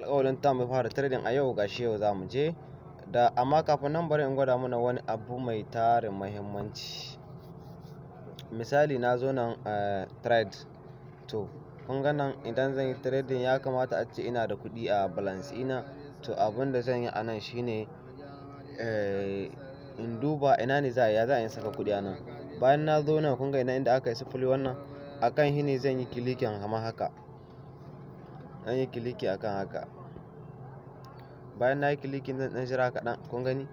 Alƙawarin ta mu fara trading a yau, gashi yau za mu je da, amma kafin nan bari in gwada mana wani abu mai tarin muhimmanci. Misali, na zo nan trade. To, kun ga nan idan zan yi trading ya kamata a ce ina da kuɗi a balance ina. To, abin da zan yi a nan shine in duba ina ne za a ya za a yi saka kuɗi a nan. Bayan na zo nan, kun ga ina inda aka yi sifili wannan, akan shi ne zan yi clicking kamar haka. Zan yi clicking akan haka. Bayan na yi clicking, zan ɗan jira kaɗan. Kun gani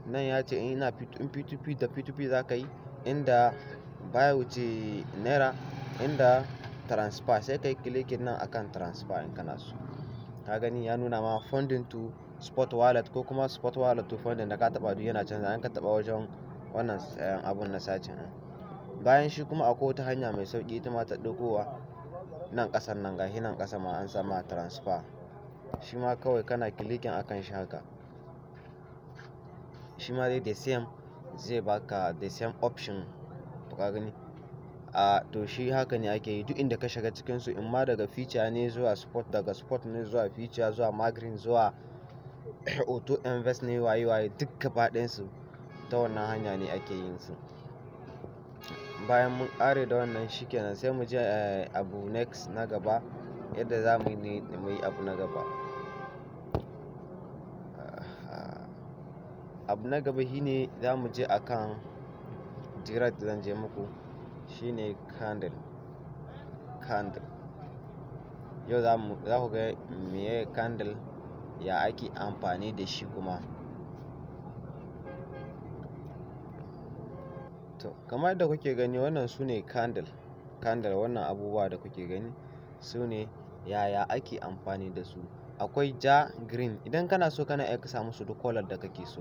nan ya ce in ina in P2P da P2P za ka yi, inda baya wuce naira, inda transfer, sai ka yi clicking nan akan transfer in kana so. Ka gani ya nuna ma funding to spot wallet ko kuma spot wallet to funding. Da ka taɓa duk yana canza in ka taɓa wajen wannan abun na searching ɗin. Bayan shi kuma akwai wata hanya mai sauƙi ita ma ta ɗaukowa nan ƙasan nan. Gashi nan ƙasa ma an sama transfer. Shi ma kawai kana clicking akan shi haka, shi ma dai the same zai baka the same option. To, ka gani a to shi haka ne ake yi duk inda ka shiga cikin su, in ma daga future ne zuwa spot, daga spot ne zuwa future, zuwa margin, zuwa auto invest ne, waye waye, duk gaba ɗayan su ta wannan hanya ne ake yin su. Bayan mun ƙare da wannan, shikenan, sai mu je abu next na gaba, yadda za mu yi mu yi abu na gaba. Abu na gaba shine za mu je akan direct, zan je muku shine candle. Candle, yau za ku ga meye candle, ya ake amfani da shi kuma. To, kamar yadda kuke gani, wannan su ne candle. Candle, wannan abubuwa da kuke gani su ne, yaya ake amfani da su? Akwai ja, green. Idan kana so kana iya ka sa musu duk kalar da kake so,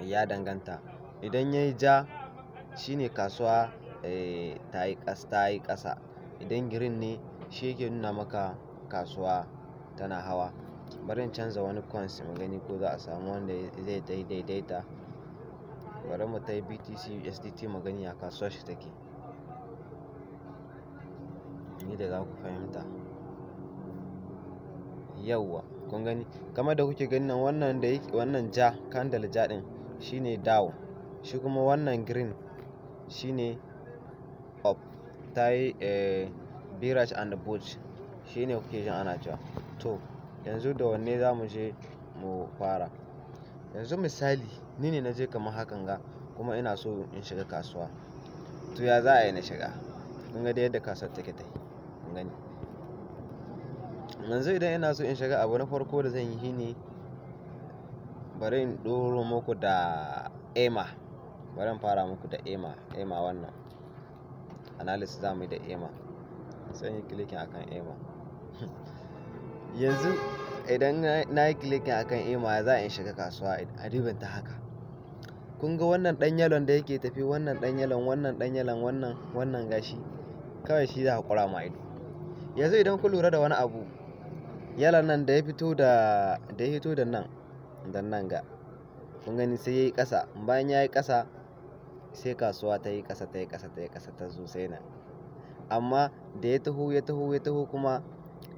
ya danganta. Idan yayi ja shine kasuwa ta yi ƙasa. Idan green ne, shi yake nuna maka kasuwa tana hawa. Bari in canza wani coins mu gani ko za a samu wanda zai daidaita. Bari mu tai BTC USDT mu gani ya kasuwar shi take, ni da za ku fahimta. Yauwa, kun gani kamar da kuke gani nan, wannan da yake wannan ja, candle ja din shine down, shi kuma wannan green shine up. Ta yi bearish and bullish, shine kuke jin ana cewa. To, yanzu da wanne za mu je mu fara? Yanzu misali, ni ne na je kamar hakan ga, kuma ina so in shiga kasuwa. To, ya za a yi na shiga? Kun ga dai yadda kasuwar take tahi. Kun gani, yanzu idan ina so in shiga, abu na farko da zan yi shine bari in ɗoro muku da EMA. Bari in fara muku da EMA. EMA, wannan analysis za mu yi da EMA. Sai yi clicking akan EMA. Yanzu idan na yi clicking akan EMA, za in shiga kasuwa a ribin ta haka. Kun ga wannan ɗan yellow da yake tafi, wannan ɗan yellow, wannan ɗan yellow, wannan gashi, kawai shi za ka ƙura ma ido. Yanzu idan ku lura da wani abu, yellow nan da ya fito da ya fito da nan da nan ga, kun gani, sai yayi ƙasa. Bayan yayi ƙasa sai kasuwa ta yi ƙasa, ta yi ƙasa, ta yi ƙasa, ta zo sai nan. Amma da ya taho, ya taho, ya taho, kuma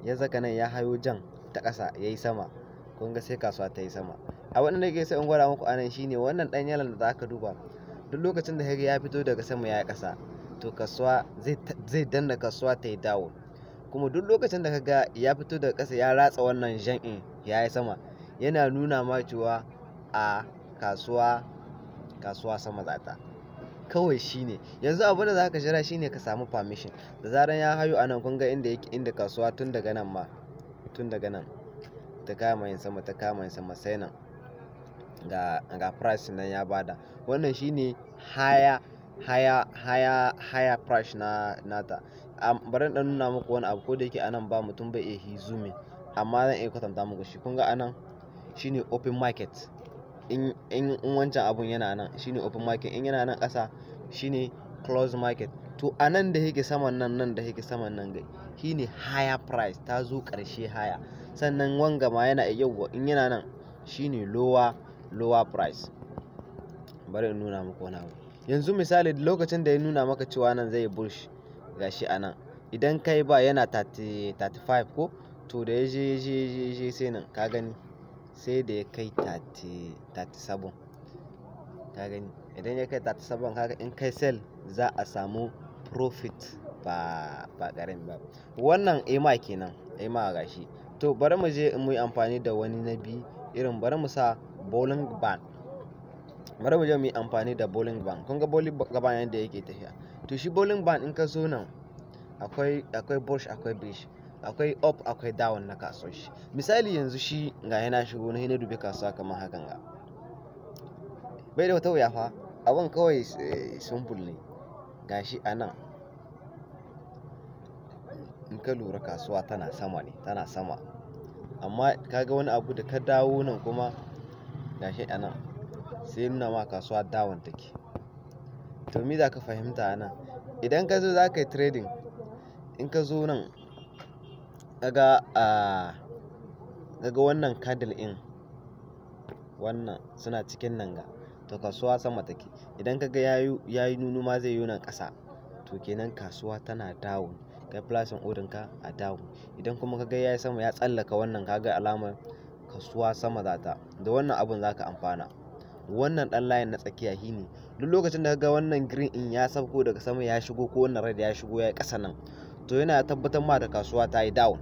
ya zaka nan ya hayo jan ta ƙasa ya yi sama, kun ga sai kasuwa ta yi sama. Abin da nake so in gwada muku anan shine wannan ɗan yellow da zaka duba, duk lokacin da kaga ya fito daga sama ya yi ƙasa, to kasuwa zai danna kasuwa ta yi down. Kuma duk lokacin da kaga ya fito daga ƙasa ya ratsa wannan jan in ya yi sama, yana nuna ma cewa a kasuwa sama za ta. Kawai shine yanzu abin da zaka jira shine ka samu permission. Da zaran ya hayo anan, kun ga inda yake, inda kasuwa tun daga nan ma, tun daga nan ta kama yin sama, ta kama yin sama, sai nan ga price nan ya bada. Wannan shine higher price na nata. Bari in dan nuna muku wani abu, ko da yake anan ba mutum bai iya yi zooming, amma zan iya kwatanta muku shi. Kun ga anan shine open market. In wancan abun yana nan shine open market, in yana nan ƙasa shine close market. To, anan da yake saman nan, nan da yake saman nan gai shine higher price, ta zo ƙarshe higher. Sannan wanga ma yana yauwa, in yana nan shine lower price. Bari in nuna muku wani abu. Yanzu misali, lokacin da ya nuna maka cewa nan zai bullish, gashi anan idan kai ba yana 30, 35 ko, to To da ya je ya je ya je sai nan ka gani sai da ya kai 37. Ka gani idan ya kai 37, kaga in kai sell za a samu profit ba ƙarami ba. Wannan EMA kenan, EMA gashi. To bari mu je mu yi amfani da wani na biyu irin, bari mu sa Bollinger Band. Bari mu je mu yi amfani da Bollinger Band. Kun ga Bollinger Band yadda yake tafiya. To shi Bollinger Band, in ka zo nan akwai bullish, akwai bearish, akwai up, akwai down na kasuwar shi. Misali yanzu shi ga yana shigo na dubi kasuwa kamar hakan ga. Bai da wata wuya fa, abun kawai simple ne. Gashi a nan in ka lura kasuwa tana sama ne, tana sama. Amma ka ga wani abu da ka dawo nan kuma gashi a nan sai nuna ma kasuwa down take. To me za ka fahimta a nan? Idan ka zo za ka yi trading, in ka zo nan ka ga wannan candle ɗin, wannan suna cikin nan ga, to kasuwa sama take. Idan ka ga yayi nunu ma zai yi nan ƙasa, to kenan kasuwa tana down. Kai placing order ka a down. Idan kuma ka ga yayi sama, ya tsallaka wannan, ka ga alamar kasuwa sama za ta. Da wannan abun za ka amfana. Wannan ɗan layin na tsakiya shine duk lokacin da ka ga wannan green ɗin ya sauko daga sama ya shigo, ko wannan red ya shigo ya yi ƙasa nan, to yana tabbatar ma da kasuwa ta yi down,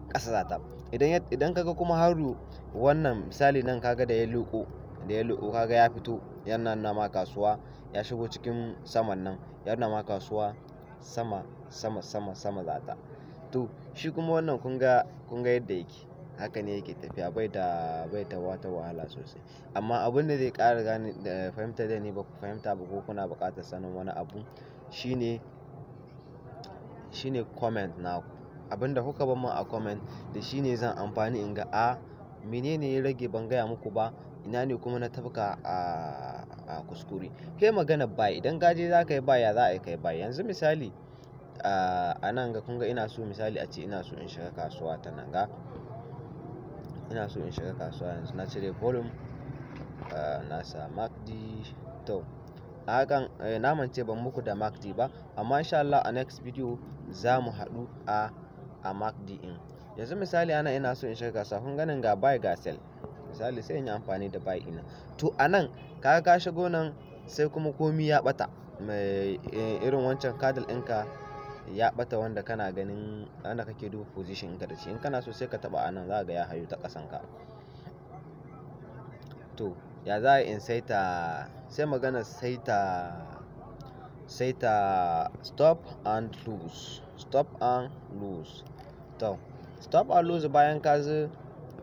ƙasa za ta. Idan ka ga kuma har wannan misali nan, ka ga da ya leƙo ka ga ya fito, yana nuna ma kasuwa ya shigo cikin saman nan, ya nuna ma kasuwa sama sama sama sama za ta. To shi kuma wannan kun ga yadda yake. Haka ne yake tafiya, bai da wata wahala sosai. Amma abun da zai ƙara gane da fahimtar da ni ba ku fahimta ba ko kuna buƙatar sanin wani abu shine comment naku. Abin da kuka bar mun a comment da shine zan amfani in ga a menene ya rage ban gaya muku ba, ina ne kuma na tafka a kuskure. Kai maganar buy, idan ka je za ka yi buy, ya za a yi kai buy? Yanzu misali a nan ga, kun ga ina so misali a ce ina so in shiga kasuwa ta nan ga. Ina so in shiga kasuwa yanzu, na cire volume, na sa MACD. To a hakan na mance ban muku da MACD ba, amma insha Allah a next video za mu haɗu a MACD ɗin. Yanzu misali ana ina so in shiga kasuwa, kun ganin ga buy ga sell. Misali sai in yi amfani da buy ina. To a nan ka ga ka shigo nan sai kuma komi ya ɓata. Mai irin wancan candle ɗinka ya ɓata, wanda kana ganin wanda kake duba position ɗinka da shi. In kana so sai ka taɓa a nan, za ka ga ya hayo ta ƙasan ka. To ya za a in saita? Sai maganar saita stop and loss, stop and loss. To stop and loss, bayan ka zo,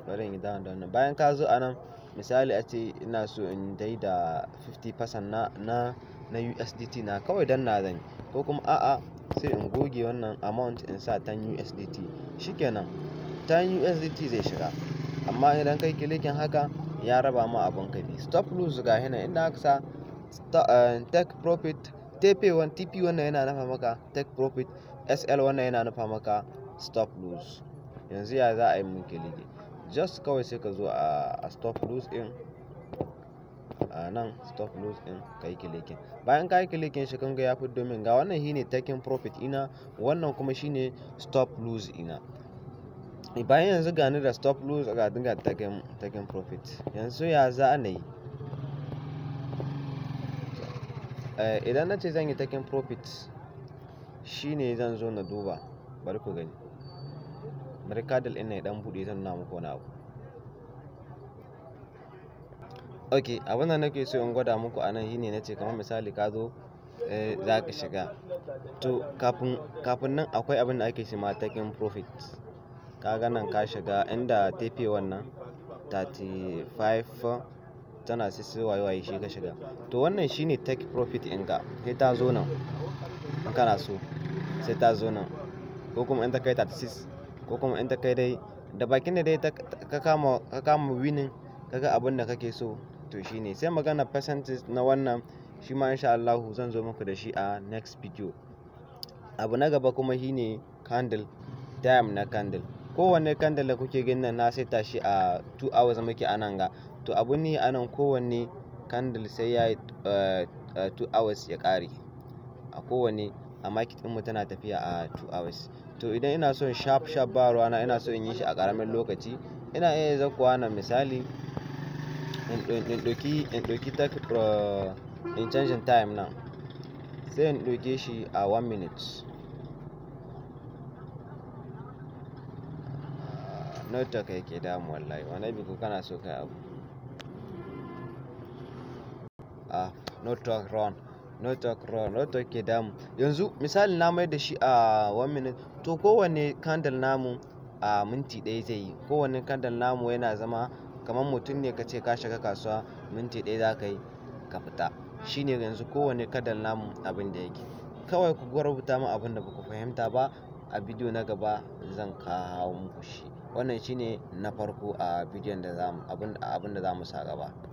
bari in yi down da wannan. Bayan ka zo a nan, misali a ce ina so in dai da 50% na USDT na, kawai danna zan yi, ko kuma a'a, sai in goge wannan amount in sa 10 USDT. Shikenan, 10 USDT zai shiga. Amma idan kai clicking haka, ya raba ma abun ka biyu. Stop loss ga hina inda aka sa take profit, TP1, TP wannan yana nufa maka take profit, SL wannan yana nufa maka stop loss. Yanzu ya za a yi mun clicking? Just kawai sai ka zo a stop loss din, a nan stop loss din ka yi clicking. Bayan ka yi clicking shi, kun ga ya fito min ga wannan shine taking profit ina, wannan kuma shine stop loss ina. Bayan yanzu gani da stop loss, ga dinga taking profit. Yanzu ya za a yi? Idan na ce zan yi taking profit, shine zan zo na duba. Bari ku gani, bari candle ɗin na ya dan buɗe, zan nuna muku wani abu. Ok, abin da nake so in gwada muku a nan shine na ce kamar misali ka zo za ka shiga. To kafin nan akwai abin da ake ce ma taking profit. Ka ga nan ka shiga inda TP wannan 35 tana sisi waye waye, shi ka shiga. To wannan shine take profit ɗinka. Sai ta zo nan in kana so, sai ta zo nan, ko kuma in ta kai 36, ko kuma in ta kai dai da bakin da dai ka kama winning, kaga abin da kake so. To shine sai magana percentage na wannan, shi ma insha Allahu zan zo muku da shi a next video. Abu na gaba kuma shine candle time na candle. Kowanne candle da kuke ganin nan na saita shi a 2 hours muke a nan ga. To abun ni a nan, kowanne candle sai ya yi 2 hours ya ƙare a kowanne. A market ɗinmu tana tafiya a 2 hours. To idan ina son sharp sharp, ba ruwana, ina so in yi shi a ƙaramin lokaci, ina iya zakkuwa nan, misali in ɗauki take in canjin time nan, sai in ɗauke shi a 1 minute. Network yake damu wallahi. Wani bi ko kana so kai abu, ah, network run, network run, network ke damu. Yanzu misali na mai da shi a 1 minute. To kowanne candle namu a minti 1 zai yi. Kowanne candle namu yana zama kamar mutum ne, ka ce ka shiga kasuwa, minti 1 za ka yi ka fita. Shine yanzu kowanne candle namu abin da yake. Kawai ku rubuta min abin da ba ku fahimta ba, a bidiyo na gaba zan kawo muku shi. Wannan shine na farko a bidiyon da zamu abin da zamu sa gaba.